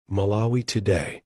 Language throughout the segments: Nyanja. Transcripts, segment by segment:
Malawi Today.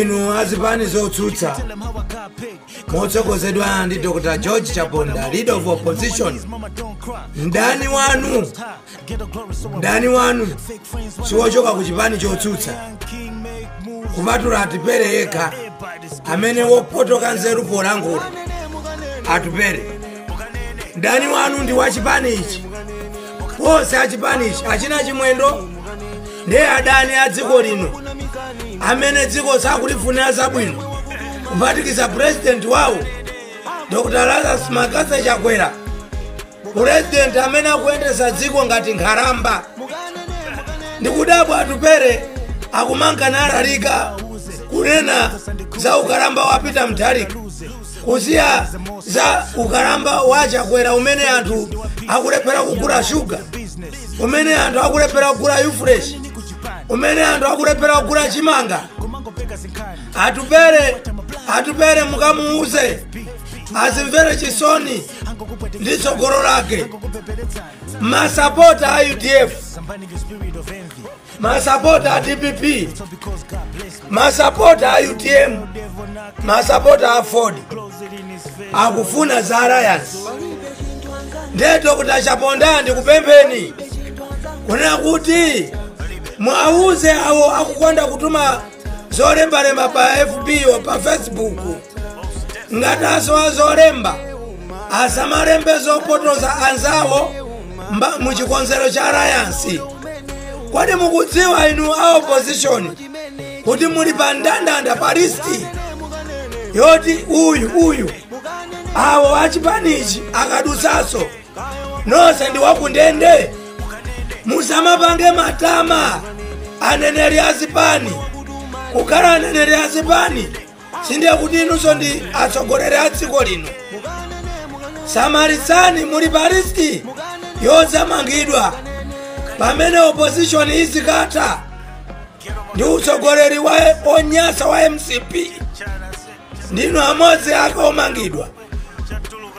Inu azipani zotsutsa motsogozedwa ndi Dr. George Chaponda, leader of opposition, mdani wanu, mdani wanu siwochoka ku chipani chotsutsa, kupatula Atupele yekha amene wopotoka nzeru polankhula. Atupele mdani wanu ndi wa chipani ichi, wonse achipani ichi achina Chimwendo ndiye adani a dziko lino amene dziko sakulifunira zabwino, kuphatikiza president wawo Dr. Lazarus McCarthy Chakwera, president amene akuyendetsa dziko ngati nkhalamba. Ndikudabwa Atupele akumankana alalika kunena za ukalamba wa Peter Mutharika, kusiya za ukalamba wa Chakwera umene anthu akulephera kugula shuga, umene anthu akulephera kugula ufresh, umene anthu akulephera kugula chimanga. Atupele, Atupele mukamuuze azimvere chisoni ndi tsogolo lake. Masapota a UDF, masapota a DPP, masapota a UTM, masapota a Ford akufuna za alliance. Ndiye Dr. Chaponda ndikupempheni kunena kuti mwauze awo akukonda kutuma zolembalemba pa FB o pa Facebook, ngati asowa zolemba asamalembe zopotoza anzawo muchikonzero cha alliance. Kwani mukudziwa inu a opposition kuti muli pa ndandanda pa listi yoti uyu uyu awo achipanichi akadutsaso nonse ndi wakundende. Musamapange matama aneneri azipani. Kukhala aneneri azipani sindiye kuti inunso ndi atsogoleri a dziko lino. Samalitsani, muli pa listi yodzamangidwa pamene opposition izikatha ndi utsogoleri wa onyasa wa MCP. Ndinu amodzi ake omangidwa.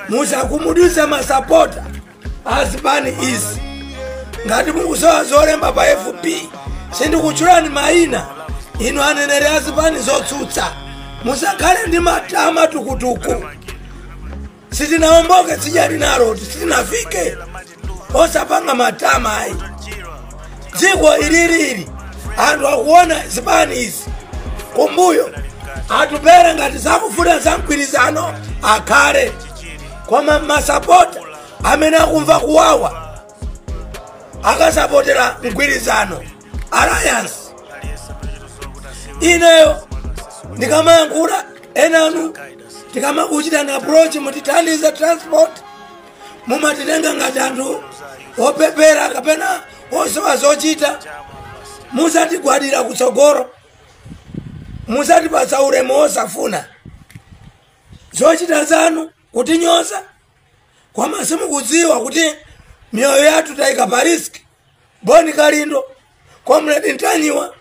Musakhumudwitse masapota azipani izi. Ngati mukusowa zolemba pa FB, sindikutchulani mayina. Inu aneneri azipani zotsutsa, musakhale ndi matama tukutuku. Sitinawomboke sijali nalo, sitinafike osapanga matama ayi. Dziko ililili anthu akuona zipani izi kumbuyo. Atupele ngati zakufuna za mgwirizano akhale, koma masapota amene akumva kuwawa akasapotera mgwirizano alliance. Ineyo ndikamayankhula enanu tikamakuchitani approach mutithandize transport, mumatitenga ngati anthu opepera kapena osowa zochita. Musatigwadira kutsogolo, musatipatsa ulemu osafuna zochita zanu kutinyoza, koma simukudziwa kuti miyoyo yathu tayika pa risk. Boni Kalindo, Comrade Ntanyiwa,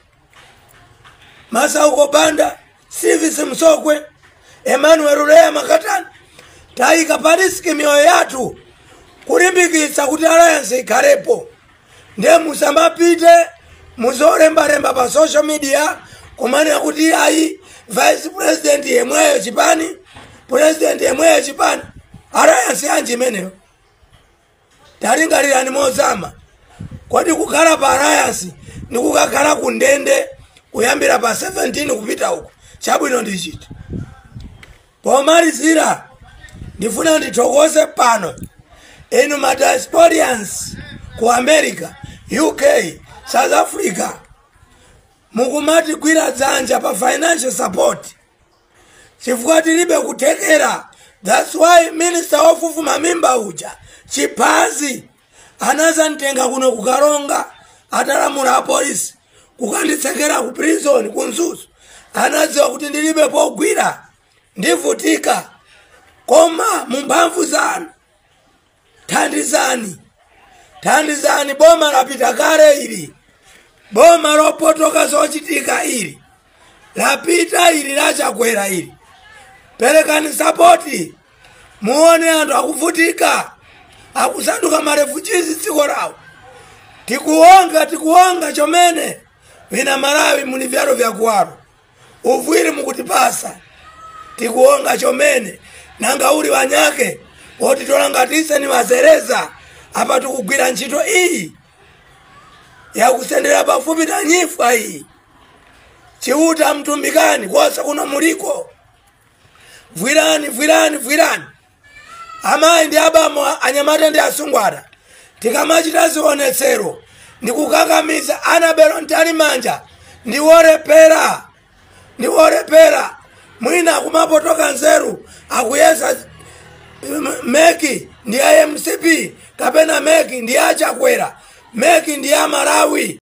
Masauko Banda, Steve Msokwe, Emmanuel Ruleya Makatani, tayika pa risk miyoyo yathu kulimbikitsa kuti alliance ikhalepo. Ndiye musamapite muzolembalemba pa social media kumanena kuti ayi vice president yemweyo chipani, president yemweyo chipani. Alliance yanji imeneyo? Talingalirani mozama. Kodi kukhala pa alliance ni kukakhala kundende Kuyambira pa 17 kupita uko, chabwino ndichiti. Pomalizira, ndifuna ndithokoze pano inu ma diasporians ku America, UK, South Africa, mukumatigwira dzanja pa financial support chifukwa tilibe kuthekera. That's why minister wofufuma mimba uja Chiphazi anazamtenga kuno kukalonga, atalamula apolisi kukanditsekera ku prison ku Mzuzu. Anadziwa kuti ndilibe pogwira, ndivutika, koma mumphamvu zanu thandizani, thandizani. Boma lapita kale ili, boma lopotoka zochitika ili lapita ili, lachakwera ili. Perekani support, muone anthu akuvutika, akusanduka ma refugees dziko lawo. Tikuonga, tikuonga chomene vina Malawi muli vyalo vyakuwalo uvwiri mukutipasa, tikuonga chomene. Nanga uli wanyake wotitola ngatise ni wazereza apa. Tikugwira ntchito iyi yakusendera pafupi na nyifwa iyi. Chiuta mtumbikani kwose kuno muliko, vwirani, vwirani, vwirani. Amayi ndi abambo, anyamata ndi asungwana, tikamachita zionetsero ndikukakamiza Annabel Mtalimanja ndiworepera, ndiworepera. Mwina akumapotoka nzeru, akuyesa MEC ndi ya MCP kapena MEC ndi ya Chakwera. MEC ndi ya Malawi.